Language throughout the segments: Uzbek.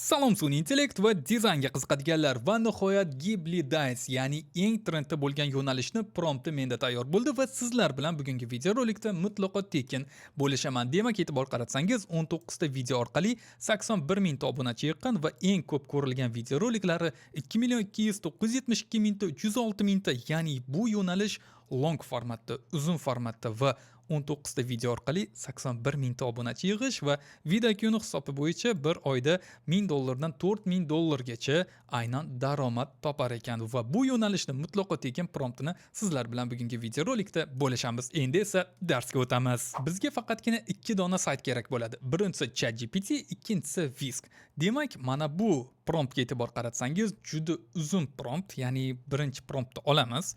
Salom, sun'iy intellekt va dizaynga qiziqadiganlar! Va nihoyat Ghibli Dice, ya'ni eng trendda bo'lgan yo'nalishni prompti menda tayyor bo'ldi va sizlar bilan bugungi videorolikda mutlaqo tekin bo'lishaman. Demak, e'tibor qaratsangiz, 19 ta video orqali 81 mingta obunachi yiqqan va eng ko'p ko'rilgan videoroliklari 2 million 200 972 mingta, 306 mingta, ya'ni bu yo'nalish long formatda, uzun formatda va 19 ta video orqali 81 mingta obunachi yig'ish va vidIQni hisobi bo'yicha bir oyda 1000 dollardan 4000 dollargacha aynan daromad topar ekan va bu yo'nalishni mutlaqo tekin promptini sizlar bilan bugungi videorolikda bo'lishamiz. Endi esa darsga o'tamiz. Bizga faqatgina ikki dona sayt kerak bo'ladi. Birinchisi ChatGPT, ikkinchisi Whisk. Demak, mana bu promptga e'tibor qaratsangiz, juda uzun prompt, ya'ni birinchi promptni olamiz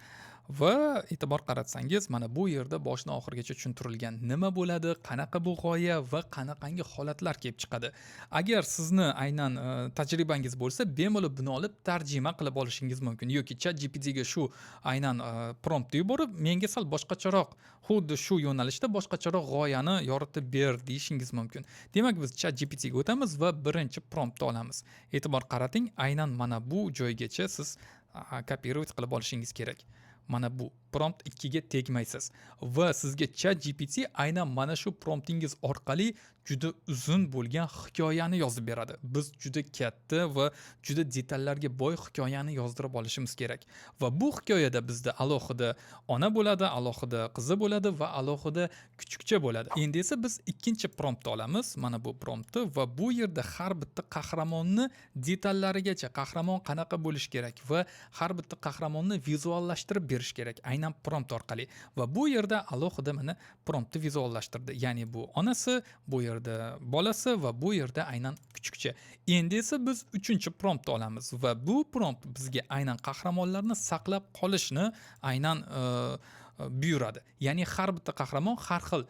va e'tibor qaratsangiz, mana bu yerda boshidan oxirigacha tushuntirilgan, nima bo'ladi, qanaqa bu g'oya va qanaqangi holatlar kelib chiqadi. Agar sizni aynan tajribangiz bo'lsa, bemalol buni olib tarjima qilib olishingiz mumkin yoki ChatGPTga shu aynan promptni yuborib, menga sal boshqacharoq, xuddi shu yo'nalishda boshqacharoq g'oyani yoritib ber deyishingiz mumkin. Demak, biz ChatGPTga o'tamiz va birinchi promptni olamiz. E'tibor qarating, aynan mana bu joygacha siz копировать qilib olishingiz kerak. Mana bu prompt ikkiga tegmaysiz va sizga ChatGPT aynan mana shu promptingiz orqali juda uzun bo'lgan hikoyani yozib beradi. Biz juda katta va juda detallarga boy hikoyani yozdirib olishimiz kerak va bu hikoyada bizda alohida ona bo'ladi, alohida qizi bo'ladi va alohida kuchukcha bo'ladi. Endi esa biz ikkinchi promptni olamiz, mana bu promptni, va bu yerda har bitta qahramonni detallarigacha, qahramon qanaqa bo'lishi kerak va har bitta qahramonni vizuallashtirib berish kerak aynan prompt orqali. Va bu yerda alohida mana promptni vizuallashtirdi, ya'ni bu onasi, bu yerda bolasi va bu yerda aynan kuchukcha. Endi esa biz uchinchi promptni olamiz va bu prompt bizga aynan qahramonlarni saqlab qolishni aynan buyuradi, ya'ni har bitta qahramon har xil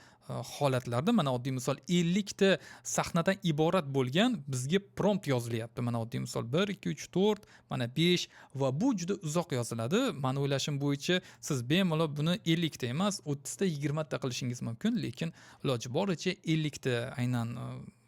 holatlarda. Mana, oddiy misol, 50 ta sahnadan iborat bo'lgan bizga prompt yozilyapti. Mana, oddiy misol, bir, ikki, uch, to'rt, mana besh va bu juda uzoq yoziladi. Mani o'ylashim bo'yicha, siz bemalol buni 50 ta emas, 30 ta, 20 ta qilishingiz mumkin, lekin iloji boricha 50 ta aynan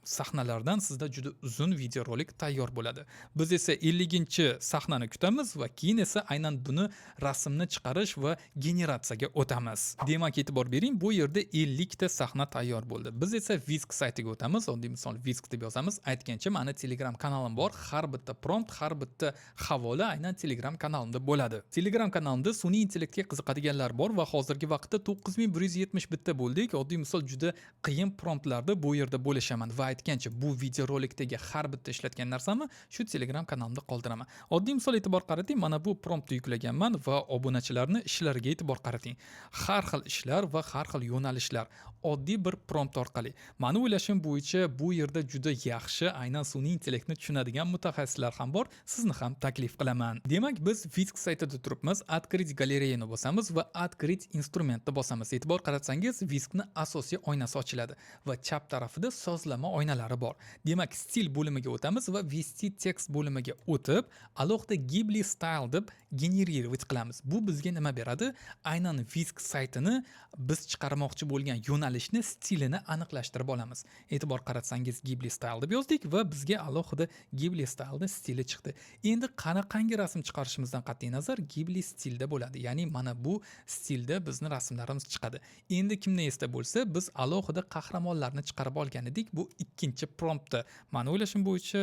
sahnalardan sizda juda uzun videorolik tayyor bo'ladi. Biz esa 50- sahnani kutamiz va keyin esa aynan buni rasmni chiqarish va generatsiyaga o'tamiz. Demak, e'tibor bering, bu yerda 50 ta sahna tayyor bo'ldi. Biz esa Whisk saytiga o'tamiz. Oddiy misol, Whisk deb yozamiz. Aytgancha, mani Telegram kanalim bor. Har bitta prompt, har bitta havola aynan Telegram kanalimda bo'ladi. Telegram kanalimda sun'iy intellektga qiziqadiganlar bor va hozirgi vaqtda 9171 ta bo'ldik. Oddiy misol, juda qiyin promptlarni bu yerda bo'lishaman va aytgancha, bu videorolikdagi har bitta ishlatgan narsamni shu Telegram kanalimda qoldiraman. Oddiy misol, e'tibor qarating, mana bu promptni yuklaganman va obunachilarni ishlariga e'tibor qarating. Har xil ishlar va har xil yo'nalishlar oddiy bir prompt orqali. Mani o'ylashim bo'yicha, bu yerda juda yaxshi aynan sun'iy intellektni tushunadigan mutaxassislar ham bor. Sizni ham taklif qilaman. Demak, biz Whisk saytida turibmiz. Открыть galereyani bosamiz va открыть инструмент ni bosamiz. E'tibor qaratsangiz, Whiskni asosiy oynasi ochiladi va chap tarafida sozlama oynalari bor. Demak, stil bo'limiga o'tamiz va ввести текст bo'limiga o'tib, alohida Ghibli style deb генерировать qilamiz. Bu bizga nima beradi? Aynan Whisk saytini biz chiqarmoqchi bo'lgan yo'nalishni stilini aniqlashtirib olamiz. E'tibor qaratsangiz, Ghibli style deb yozdik va bizga alohida Ghibli style'ni stili chiqdi. Endi qanaqangi rasm chiqarishimizdan qat'iy nazar Ghibli stilda bo'ladi. Ya'ni mana bu stilda bizni rasmlarimiz chiqadi. Endi kimda esda bo'lsa, biz alohida qahramonlarni chiqarib olgan edik. Bu ikkinchi promptda. Mani o'ylashim bo'yicha,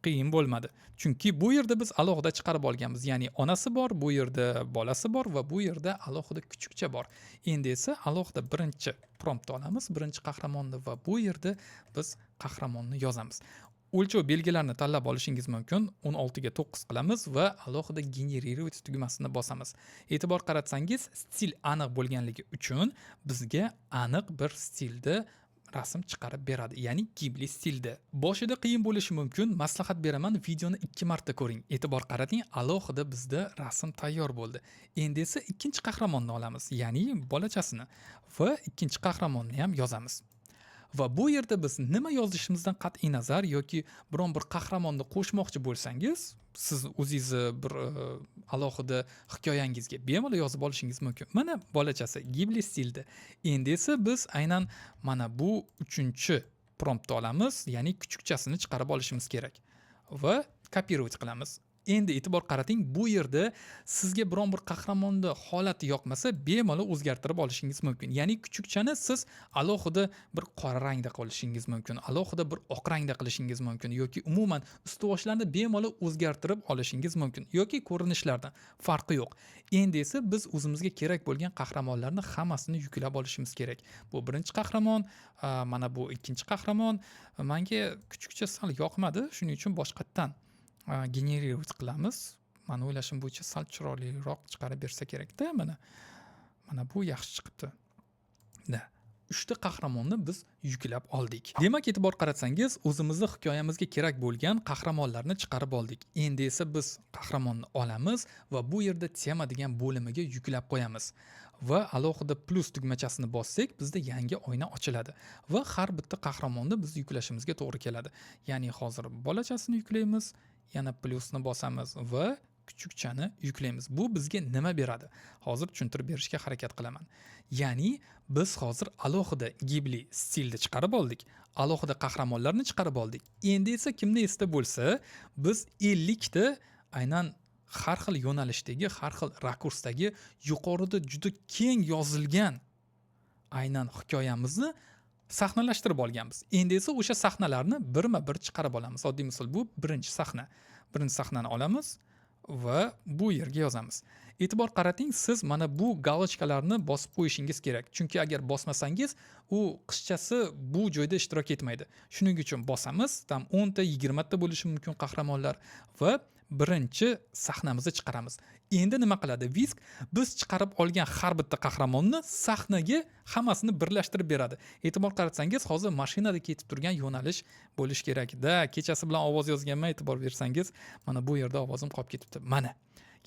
qiyin bo'lmadi. Chunki bu yerda biz alohida chiqarib olganmiz. Ya'ni onasi bor, bu yerda bolasi bor va bu yerda alohida kuchukcha bor. Endi esa alohida birinchi promptni olamiz, birinchi qahramonni, va bu yerda biz qahramonni yozamiz. O'lchov belgilarini tanlab olishingiz mumkin. 16 ga 9 qilamiz va alohida генерировать tugmasini bosamiz. E'tibor qaratsangiz, stil aniq bo'lganligi uchun bizga aniq bir stilda rasm chiqarib beradi, ya'ni Ghibli stilda. Boshida qiyin bo'lishi mumkin, maslahat beraman, videoni ikki marta ko'ring. E'tibor qarating, alohida bizda rasm tayyor bo'ldi. Endi esa ikkinchi qahramonni olamiz, ya'ni bolachasini, va ikkinchi qahramonni ham yozamiz. Va bu yerda biz nima yozishimizdan qat'iy nazar yoki biron bir qahramonni qo'shmoqchi bo'lsangiz, siz o'zingizni bir alohida hikoyangizga bemalol yozib olishingiz mumkin. Mana bolachasi Ghibli stilda. Endi esa biz aynan mana bu uchinchi promptni olamiz, ya'ni kuchukchasini chiqarib olishimiz kerak. Va копировать qilamiz. Endi e'tibor qarating, bu yerda sizga biron bir qahramonni holati yoqmasa, bemalol o'zgartirib olishingiz mumkin. Ya'ni kuchukchani siz alohida bir qora rangda qilishingiz mumkin, alohida bir oq rangda qilishingiz mumkin yoki umuman usti-boshlarni bemalol o'zgartirib olishingiz mumkin yoki ko'rinishlardan, farqi yo'q. Endi esa biz o'zimizga kerak bo'lgan qahramonlarni hammasini yuklab olishimiz kerak. Bu birinchi qahramon, mana bu ikkinchi qahramon. Menga kuchukcha sal yoqmadi, shuning uchun boshqatdan генерировать qilamiz. Mani o'ylashim bo'yicha sal chiroyliroq chiqarib bersa kerakda, mana. Mana bu yaxshi chiqibdi. Да. Uchta qahramonni biz yuklab oldik. Demak, e'tibor qaratsangiz, o'zimizni hikoyamizga kerak bo'lgan qahramonlarni chiqarib oldik. Endi esa biz qahramonni olamiz va bu yerda tema degan bo'limiga yuklab qo'yamiz. Va alohida plyus tugmachasini bossak, bizda yangi oyna ochiladi va har bitta qahramonni biz yuklashimizga to'g'ri keladi. Ya'ni hozir bolachasini yuklaymiz, yana plyusni bosamiz va kuchukchani yuklaymiz. Bu bizga nima beradi? Hozir tushuntirib berishga harakat qilaman. Ya'ni biz hozir alohida Ghibli stilda chiqarib oldik, alohida qahramonlarni chiqarib oldik. Endi esa kimni esida bo'lsa, biz 50 ta aynan har xil yo'nalishdagi, har xil rakursdagi, yuqorida juda keng yozilgan aynan hikoyamizni sahnalashtirib olganmiz. Endi esa o'sha sahnalarni birma-bir chiqarib olamiz. Oddiy misol, bu birinchi sahna. Birinchi sahnani olamiz va bu yerga yozamiz. E'tibor qarating, siz mana bu галочка larni bosib qo'yishingiz kerak. Chunki agar bosmasangiz, u qizchasi bu joyda ishtirok etmaydi. Shuning uchun bosamiz, там 10 ta, 20 ta bo'lishi mumkin qahramonlar va birinchi sahnamizni chiqaramiz. Endi nima qiladi Whisk? Biz chiqarib olgan har bitta qahramonni sahnaga hammasini birlashtirib beradi. E'tibor qaratsangiz, hozir mashinada ketib turgan yo'nalish bo'lishi kerak. Да, kechasi bilan ovoz yozganman, e'tibor bersangiz, mana bu yerda ovozim qolib ketibdi. Mana.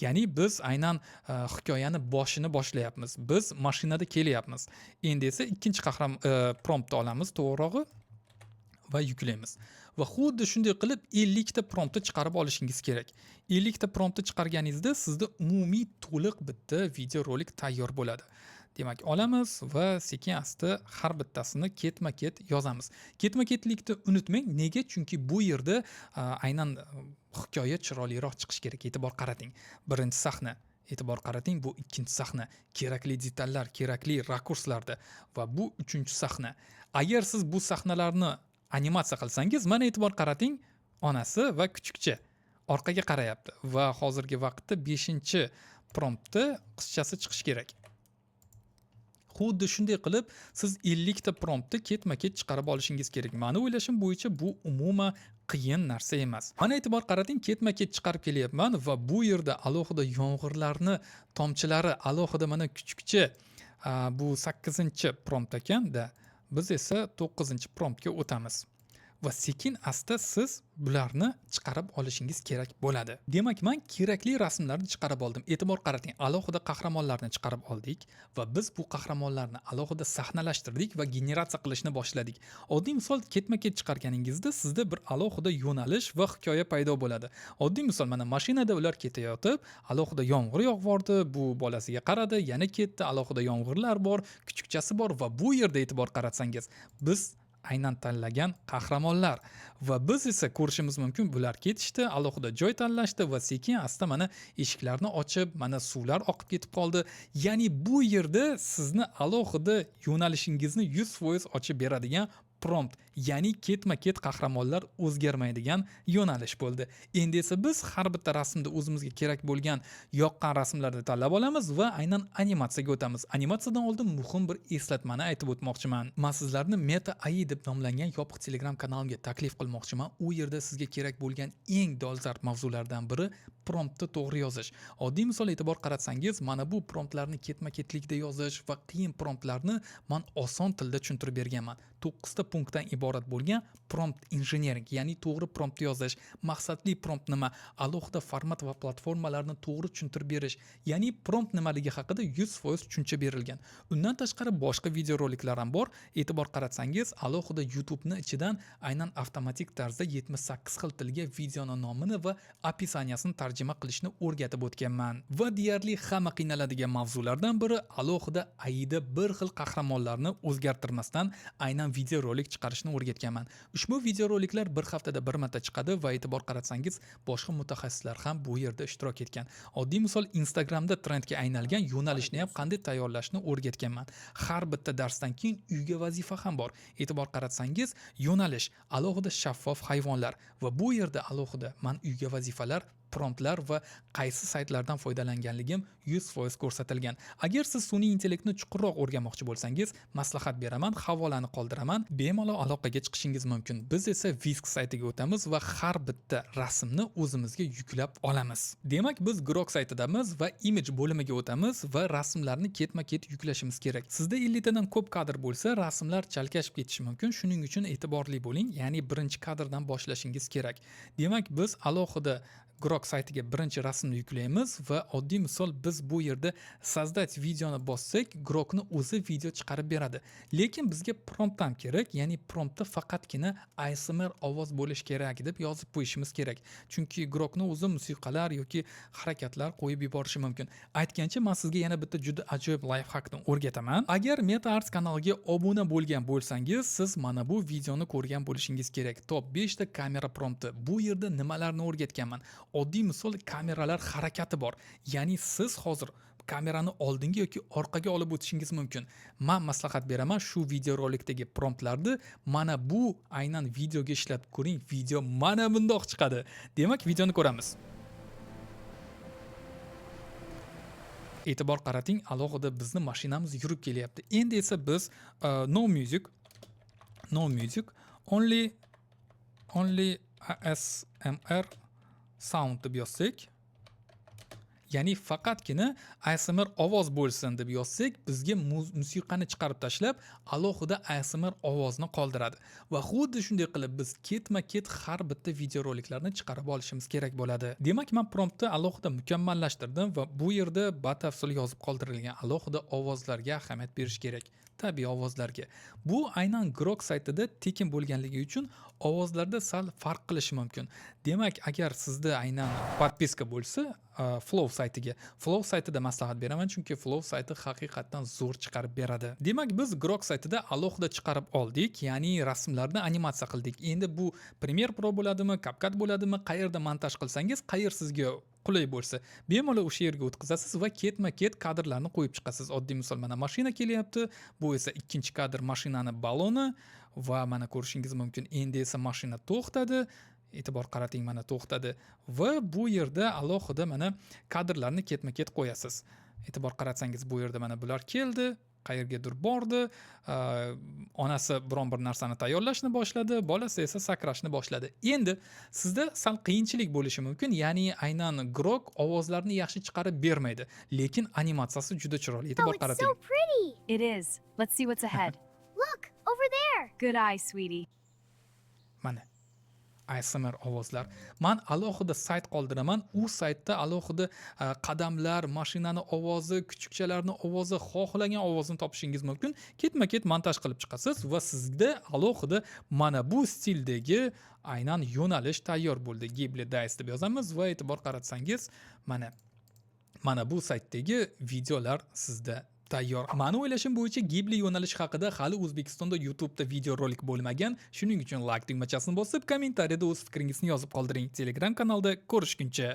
Ya'ni biz aynan hikoyani boshini boshlayapmiz. Biz mashinada kelyapmiz. Endi esa ikkinchi promptni olamiz, to'g'rirog'i, va yuklaymiz. Va xuddi shunday qilib 50 ta promptni chiqarib olishingiz kerak. 50 ta promptni chiqarganingizda sizda umumiy to'liq bitta videorolik tayyor bo'ladi. Demak, olamiz va sekin asta har bittasini ketma-ket yozamiz. Ketma-ketlikni unutmang. Nega? Chunki bu yerda aynan hikoya chiroyliroq chiqishi kerak. E'tibor qarating. Birinchi sahna. E'tibor qarating, bu ikkinchi sahna. Kerakli detallar, kerakli rakurslarda va bu uchinchi sahna. Agar siz bu sahnalarni animatsiya qilsangiz, mana, e'tibor qarating, onasi va kuchukcha orqaga qarayapti va hozirgi vaqtda 5-promptda qizchasi chiqishi kerak. Xuddi shunday qilib siz 50 ta promptni ketma-ket chiqarib olishingiz kerak. Mani o'ylashim bo'yicha bu umuman qiyin narsa emas. Mana, e'tibor qarating, ketma-ket chiqarib kelyapman va bu yerda alohida yomg'irlarni tomchilari, alohida mana kuchukcha, bu 8-prompt ekanda, biz esa 9-promptga o'tamiz. Va sekin asta siz bularni chiqarib olishingiz kerak bo'ladi. Demak, men kerakli rasmlarni chiqarib oldim. E'tibor qarating, alohida qahramonlarni chiqarib oldik va biz bu qahramonlarni alohida sahnalashtirdik va generatsiya qilishni boshladik. Oddiy misol, ketma-ket chiqarganingizda sizda bir alohida yo'nalish va hikoya paydo bo'ladi. Oddiy misol, mana mashinada ular ketayotib, alohida yomg'ir yog'vordi, bu bolasiga qaradi, yana ketdi, alohida yomg'irlar bor, kuchukchasi bor va bu yerda e'tibor qaratsangiz, biz aynan tanlagan qahramonlar va biz esa ko'rishimiz mumkin, bular ketishdi, alohida joy tanlashdi va sekin asta mana eshiklarni ochib, mana suvlar oqib ketib qoldi. Ya'ni bu yerda sizni alohida yo'nalishingizni 100% ochib beradigan prompt, ya'ni ketma-ket qahramonlar o'zgarmaydigan yo'nalish bo'ldi. Endi esa biz har bitta rasmda o'zimizga kerak bo'lgan, yoqqan rasmlarni tanlab olamiz va aynan animatsiyaga o'tamiz. Animatsiyadan oldin muhim bir eslatmani aytib o'tmoqchiman. Man sizlarni Meta AI deb nomlangan yopiq Telegram kanalimga taklif qilmoqchiman. U yerda sizga kerak bo'lgan eng dolzarb mavzulardan biri promptni to'g'ri yozish. Oddiy misol, e'tibor qaratsangiz, mana bu promptlarni ketma-ketlikda yozish va qiyin promptlarni man oson tilda tushuntirib berganman. 9 ta punktdan iborat bo'lgan prompt engineering, ya'ni to'g'ri prompt yozish, maqsadli prompt nima, alohida format va platformalarni to'g'ri tushuntirib berish, ya'ni prompt nimaligi haqida 100% tushuncha berilgan. Undan tashqari boshqa videoroliklar ham bor. E'tibor qaratsangiz, alohida YouTube'ni ichidan aynan avtomatik tarzda 78 xil tilga videoni nomini va описания sini tarjima Tarjima qilishni o'rgatib o'tganman. Va deyarli hamma qiynaladigan mavzulardan biri alohida AIda bir xil qahramonlarni o'zgartirmasdan aynan videorolik chiqarishni o'rgatganman. Ushbu videoroliklar bir haftada bir marta chiqadi va e'tibor qaratsangiz, boshqa mutaxassislar ham bu yerda ishtirok etgan. Oddiy misol, Instagramda trendga aylangan yo'nalishni ham qanday tayyorlashni o'rgatganman. Har bitta darsdan keyin uyga vazifa ham bor. E'tibor qaratsangiz, yo'nalish, alohida shaffof hayvonlar va bu yerda alohida man uyga vazifalar, promptlar va qaysi saytlardan foydalanganligim 100% ko'rsatilgan. Agar siz sun'iy intellektni chuqurroq o'rganmoqchi bo'lsangiz, maslahat beraman, havolani qoldiraman, bemalol aloqaga chiqishingiz mumkin. Biz esa Whisk saytiga o'tamiz va har bitta rasmni o'zimizga yuklab olamiz. Demak, biz Grok saytidamiz va image bo'limiga o'tamiz va rasmlarni ketma-ket yuklashimiz kerak. Sizda 50 tadan ko'p kadr bo'lsa, rasmlar chalkashib ketishi mumkin. Shuning uchun e'tiborli bo'ling, ya'ni birinchi kadrdan boshlashingiz kerak. Demak, biz alohida Grok saytiga birinchi rasmni yuklaymiz va oddiy misol, biz bu yerda "Создать видео" ni bossak, Grokni o'zi video chiqarib beradi. Lekin bizga prompt ham kerak, ya'ni promptda faqatgina ASMR ovoz bo'lishi kerak deb yozib qo'yishimiz kerak. Chunki Grokni o'zi musiqalar yoki harakatlar qo'yib yuborishi mumkin. Aytgancha, men sizga yana bitta juda ajoyib лайфхак ni o'rgataman. Agar Meta Arts kanaliga obuna bo'lgan bo'lsangiz, siz mana bu videoni ko'rgan bo'lishingiz kerak. Top 5 ta kamera prompti. Bu yerda nimalarni o'rgatganman? Oddiy misol, kameralar harakati bor. Ya'ni siz hozir kamerani oldinga yoki orqaga olib o'tishingiz mumkin. Man maslahat beraman, shu videorolikdagi promptlarni mana bu aynan videoga ishlatib ko'ring. Video mana bundoq chiqadi. Demak, videoni ko'ramiz. E'tibor qarating, alohida bizni mashinamiz yurib kelyapti. Endi esa biz no music, no music, only ASMR sound deb yozsak, ya'ni faqatgina ASMR ovoz bo'lsin deb yozsak, bizga musiqani chiqarib tashlab, alohida ASMR ovozni qoldiradi. Va xuddi shunday qilib biz ketma-ket har bitta videoroliklarni chiqarib olishimiz kerak bo'ladi. Demak, men promptni alohida mukammallashtirdim va bu yerda batafsil yozib qoldirilgan, alohida ovozlarga ahamiyat berish kerak. Tabiiy ovozlarga. Bu aynan Grok saytida tekin bo'lganligi uchun ovozlarda sal farq qilishi mumkin. Demak, agar sizda aynan подписка bo'lsa, Flow saytiga, Flow saytida maslahat beraman, chunki Flow sayti haqiqatdan zo'r chiqarib beradi. Demak, biz Grok saytida alohida chiqarib oldik, ya'ni rasmlarni animatsiya qildik. Endi bu Premiere Pro bo'ladimi, CapCut bo'ladimi, qayerda montaj qilsangiz, qayer sizga qulay bo'lsa, bemalol o'sha yerga o'tkazasiz va ketma-ket kadrlarni qo'yib chiqasiz. Oddiy misol, mana mashina kelyapti, bu esa ikkinchi kadr, mashinani baloni va mana ko'rishingiz mumkin. Endi esa mashina to'xtadi. E'tibor qarating, mana to'xtadi va bu yerda alohida mana kadrlarni ketma-ket qo'yasiz. E'tibor qaratsangiz, bu yerda mana bular keldi, qayergadir bordi, onasi biron bir narsani tayyorlashni boshladi, bolasi esa sakrashni boshladi. Endi sizda sal qiyinchilik bo'lishi mumkin, ya'ni aynan Grok ovozlarni yaxshi chiqarib bermaydi, lekin animatsiyasi juda chiroyli. Oh, E'tibor it's so qarating. pretty. It is. Let's see what's ahead. Look, over there. Good eye, sweetie. Mana ASMR ovozlar. Man alohida sayt qoldiraman. U saytda alohida qadamlar, mashinani ovozi, kuchukchalarni ovozi, xohlagan ovozni topishingiz mumkin. Ketma-ket montaj qilib chiqasiz va sizda alohida mana bu stildagi aynan yo'nalish tayyor bo'ldi. Ghibli Dice deb yozamiz va e'tibor qaratsangiz, mana bu saytdagi videolar sizda tayyor. Mani o'ylashim bo'yicha, Ghibli yo'nalishi haqida hali O'zbekistonda YouTube'da videorolik bo'lmagan. Shuning uchun like tugmachasini bosib, kommentariyada o'z fikringizni yozib qoldiring. Telegram kanalda ko'rishguncha.